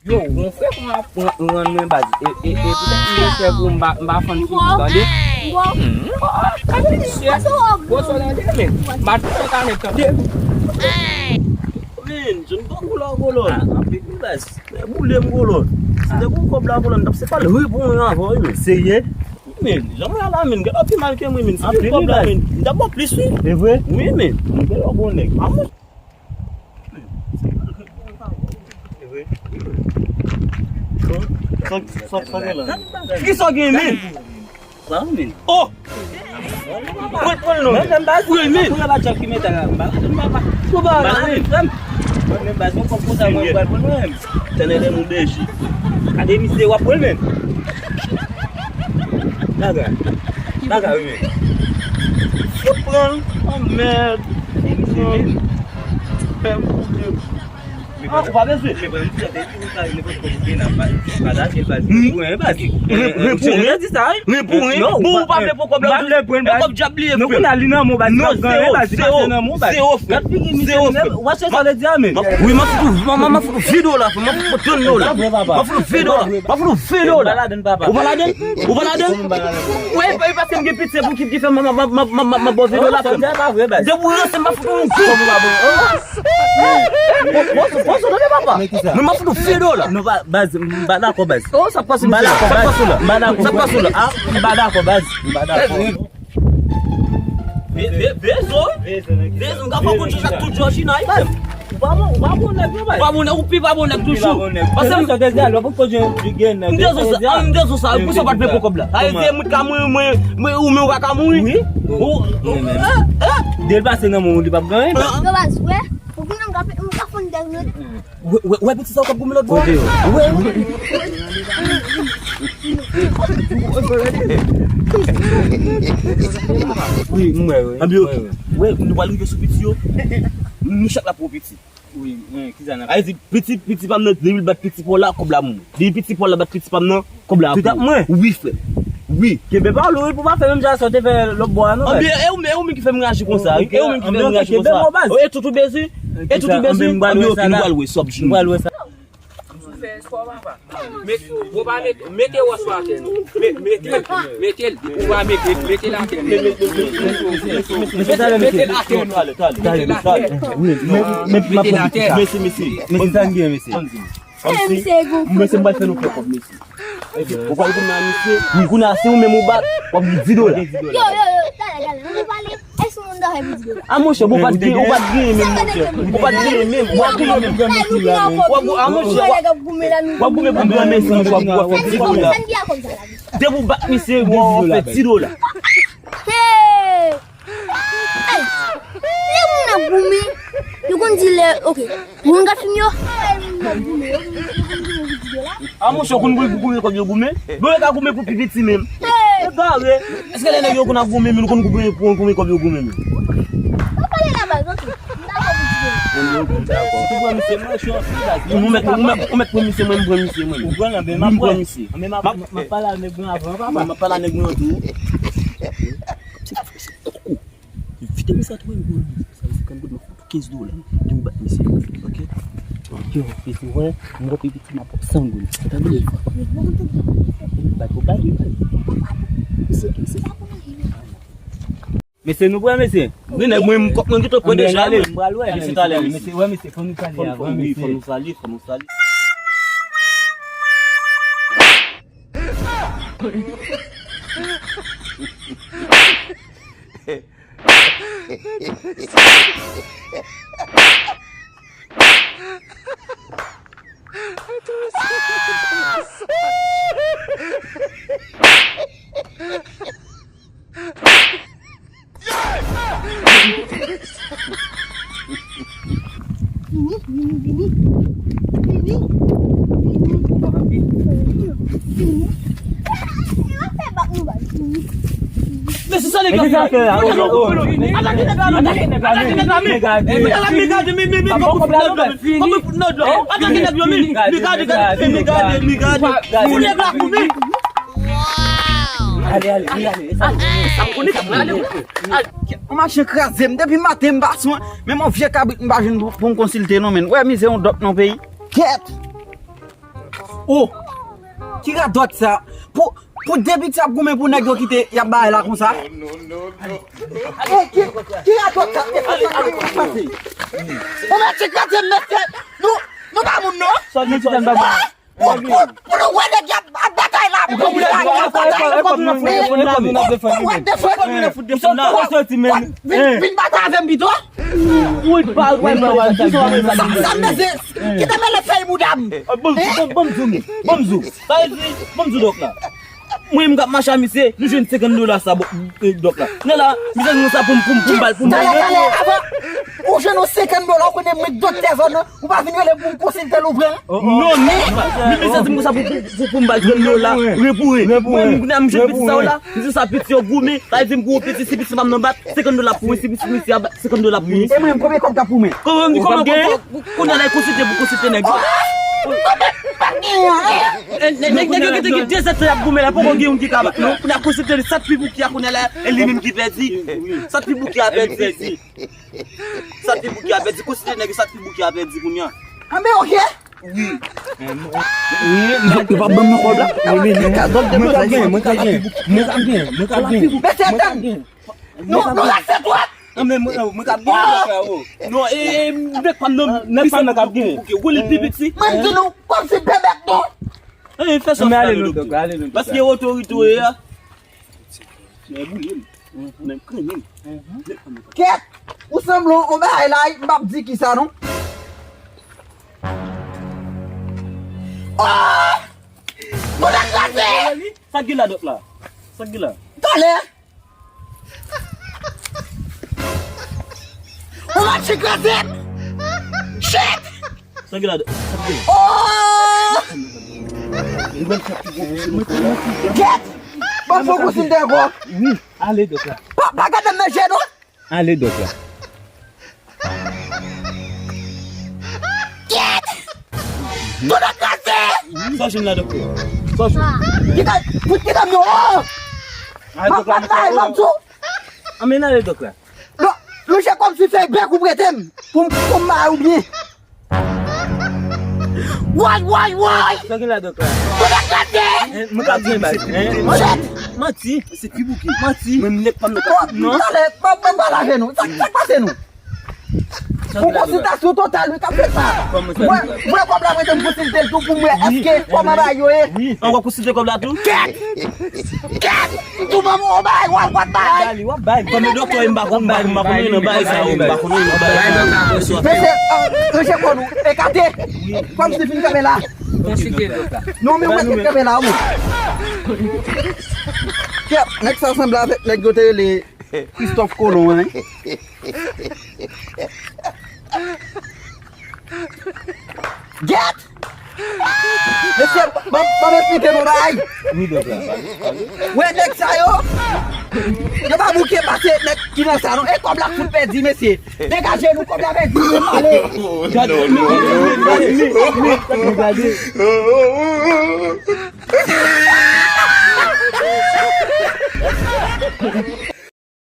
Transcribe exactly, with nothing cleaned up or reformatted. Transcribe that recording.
Yo, mon frè, kòman ap rann mwen baz? E, e, e poutèt mwen fè pou m pa, m pa fann figi, tande? Gwo. Gwo. Gwo sòlè, tande, men. M pa tou fè kanèt, tande? Men, jwenn pa koulè kolòn. Anpil wi baz. Men boule m kolòn. Si te pou kòb la kolòn, m t ap se pral reponn avan wi men. Serye? Men, jan mwen ala men, gen lòt pi mal ke mwen men. Si te kòb la men, m t ap ba w plis wi. E vre? Wi men. M te lò bon nèg. A mwen. Sa, sa, sa gen la? Kisa w gen men? Sa men. Oh! Pran, pran l non. Mwen menm baz. Wi men. Pou la pa tchak ki mete la. M pa la tèt papa. Tou ba la men. Mwen menm baz, mwen kòm konsa mwen pral pran mwen menm. Tande de nou deji. Gade misye w ap pran men. Bagay. Bagay wi men. Fout pran. Oh mèd. Fout pran. Fè m koute. Ah, ou pa bezwen. Ren pou ren. Ren pou ren. Bon, ou pa vle pran kòb la. Ou vle pran kòb djab li ye. Non, kounye a li nan men w baz. Non, se ou, se ou, frè. Se ou, frè. Wè se sa le di a men. Wi, m ap fout ou, m ap, m ap fout ou ven dola, frè. M ap fout ou trant dola. M ap fout ou ven dola. M ap fout ou ven dola. Ou pa ladann? Ou pa ladann? Ou e, e paske m gen piti pou ki, ki fè m, m, m, m, m, m, m, m, bon ven dola, frè. Depi w ranse, m ap fout ou yon kou. Pòs ou tande papa. Men m ap fout ou ven dola. Non, pa, baz, m pa dakò, baz. Oh, sa k pase, m pa dakò, baz. M pa dakò. Sa k pase la? Ah, m pa dakò, baz. M pa dakò. Ve-, ve-, vezo. Vezo, m ka fè w konn chanje tout Jòjina, wi. Ou pa bon, ou pa bon nèg non, baz. Ou pa bon nèg, ou pi pa bon nèg toujou. Paske m, m dezo sa, m dezo sa, pou sa w pa t vle pran kòb la. Sa vle di, mwen ka mouri, mwen, mwen, ou men ou pa ka mouri. Wi. Ou, ou, eh, eh. Dèl pase nan men w, li p ap gen anyen. Non, baz, wè. Ou konn m ka fè, m ka fè yon dèl. Wè, wè, wè piti sa w k ap goumen lòt bò a? Wè, wè. Wi, m wè, wi. Anbi, ok. Wè, nou pral rive sou piti yo. Nou chak la pou piti. Wi, men, kisa n ap fè? Sa vle di, piti, piti pa m nan, depi l bat piti pa w la, kòb la pou mwen. Depi piti pa w la bat piti pa m nan, kòb la pou mwen. Wi, frè. Wi. Kenbe pawòl ou, wi, pou pa fè menm jan sa w te fè lòt bò a, non, baz. Anbi, e ou, e ou menm ki fè m reyaji konsa. E ou menm ki fè m reyaji konsa. E tout ou bezwen. E tout ou bezwen. Anbi, ok, nou pral wè sa. M sou fè espò, papa. Met, ou pa met, mete wòch la atè, non. Met, mete l, mete l. Ou pa mete l, mete l atè, non. Mete l atè, non. Mete l atè. Mete l atè. Mesye, mesye. Mesye, sa n gen, mesye? Kòmsi, kòmsi, mesye, m pral fè nou fè kòb, mesye. Ou pral goumen a misye, wi, kounye a, si ou menm ou bat, w ap gen dis dola. Yo, yo, yo, talè, talè, nou pale, èske moun ta fè dis dola? A, monchè, bon, ou pa t gen, ou pa t gen menm, monchè. Ou pa t gen menm, w ap gen menm. W ap, a, monchè, w ap, w ap goumen pou granmesi, monchè, w ap, w ap fè dis dola. Depi w bat misye, w ap fè dis dola. Hey! Ey! Lè moun nan goumen, yo konn di lè, ok. Moun gad fim yo. Ey, moun nan goumen, yo konn, yo konn goumen pou dis dola. A, monchè, ou konn pou goumen kòb yo goumen? Bon, yo ka goumen pou pi piti menm. Ey! Egare. Èske lè nèg yo konn ap goumen, men nou konn goumen pou goumen kòb yo goumen menm? Pa pale la baz, ok. M dakò pou dis dola. M dakò. Ou pran misye, mwen, je suis en fou, baz. Ou mèt, ou mèt, ou mèt pran misye, mwen, m pran misye, mwen. Ou pran l, men m ap pran misye. Men m ap, m ap pale a nèg mwen avan, papa. M ap pale a nèg mwen tou. Se pa fè se poko. Vite misye a touye m pou sa se senkant goud mwen fout ou kenz dola. Depi w bat misye. Ok? Yo, piti, wè, m wè pi piti m ap san goud. Sa ta byen. Bat ou bat, wi. Mesye, mesye. Mesye, nou prè, mesye? Wi, nèg mwen, m kòk mwen gentan pran deja, wi. M pral wè. Mesye, talè, mesye. Wè, mesye, fò nou salye avan, mesye. Fò nou salye, fò nou salye. Vini, vini, vini. Vini. Vini. Vini. Vini. Mesye, sa nèg la fè? Atake nèg la, men. Atake nèg la, men. Men gade, men, men, men, kòman fout nèg la, men. Kòman fout nèg la, men. Atake nèg la, men. Men gade, gade, men, men gade, men gade. Fout nèg la kou, men. Ale, ale, ale, ale. Sa konnen k ap ale. Yon machin kraze m depi maten, m pa swen. Menm yon vye kabrit m pa jwenn pou, pou m konsilte non, men. Wè mizè yon dòt nan peyi. Kèt. Oh! Ki radòt sa? Pou, pou de piti ap goumen pou nèg yo kite y ap bay la konsa? Eh, ki, ki radòt sa? E sa k pase? Ou mèt kraze m, mesye. Nou, nou pa moun, non. Sòl nou ti dan ba. Pou, pou, pou nou wè nèg y ap, ap batay la, pou nou wè nèg y ap batay. Pou nou wè defann. Vin, vin batay avè m pito. Sa m nan se, kite mele fèy bouda m. Ban m di w, ban m di w. Sa vle di, ban m di w dòk la. Mwen menm k ap mache a misye, nou jwenn senkant dola sa dòk la. Nan la, misye di nou sa pou m, pou m, pou m ba l, pou m ba l. Talè, talè, avan ou jwenn yon senkant dola, ou konnen mwen doktè zòn nan, ou pa vin rele m pou m konsilte l ou pran. Non, non. Men misye di m konsa pou, pou, pou, pou m ba l trant dola, re pou re. Mwen menm kounye a m jwenn piti sa yo la, misye sa piti yo goumen, sa vle di m gwo piti, si piti pa m nan bat, senkant dola pou mwen, si piti misye a bat, senkant dola pou mwen. E mwen menm, konbyen kòb k ap pou mwen? Konbyen, konbyen kòb? Kounye a la, konsilte pou konsilte nèg yo. Nèg yo te gen de zèdtan y ap goumen la, poko gen youn ki ka bat non. Pou n ap konsilte li, sa t pi bouki a kounye a la, e li menm ki pèdi. Sa t pi bouki a pèdi. Sa t pi bouki a pèdi. Konsilte nèg yo, sa t pi bouki a pèdi kounye a. Anben, oke. Wi. Wi, yo pa ban m nan kòb la. Mwen ka gen, mwen ka gen. Mwen ka gen, mwen ka gen. Mesye, tann. Nou, nou rase twòp. Non, men mwen, mwen k ap gen nèg la, o. Non, e, e, nèg pa m nan, nèg pa m nan k ap gen. Ou li pi piti. Mwen di nou, kòmsi bebèk non. E, fè sa. Men ale non, dòk la, ale non, dòk la. Paske otorite w ye a. Nèg boule m. Nèg krenn m. Kèt, ou sanble yon bagay la, m p ap di kisa non. Oh! Moun nan kraze! Sa k gen la, dòk la? Sa k gen la? Talè! Ou mèt kraze m! Shit! Sa gen la? Sa gen la? Oh! Gèt! Ban m fè konsil de gwo. Wi, ale dòk la. Pa, pa gade m nan je non. Ale dòk la. Gèt! Tout kraze! Sa w jwenn la, dòktè? Sa w jwenn? Kite, fout kite m non! Oh! Ale dòk la, mwen fè. Anmen ale dòk la. Lou, lou je kòmsi fèy bèk ou prete m pou m, pou m bay ou byen. Woy, woy, woy! Sa gen la, dòk la? Ou te kraze! Mwen ka byen bay. Manti. Se pi bouke. Manti. Mwen nèk pa m nan. Non. Talè, pa, pa, pa lave nou. Sa, sa k pase nou? Pou konsiltasyon total, wi, k ap fèt la. Mwen, mwen kòb la prete m konsilte l tou pou m wè èske kòman bagay yo ye. An w ap konsilte kòb la tou? Kèt! Kèt! M tou ban m yon bagay, w ap, w ap bay. W ap bay. Kòm e dòktè, m pa konn, m pa konn, m pa konn nan bagay sa yo, m pa konn nan bagay sa yo. Mesye, ranje kò nou, ekate. Kòmsi fin kanpe la. Non, men w ap kanpe la, wi. Kèt, nèg sa sanble avèk nèg yo te rele Christophe Colomb, hein? Gèt! Mesye, ban, ban m esplike nou bagay. Wi, dòk la. Wè nèg sa yo, yo pa bouke pase nèg ki nan sa non. E kòb la fout pèdi, mesye. Degaje nou, kòb la pèdi, nou ale. Gade, gade.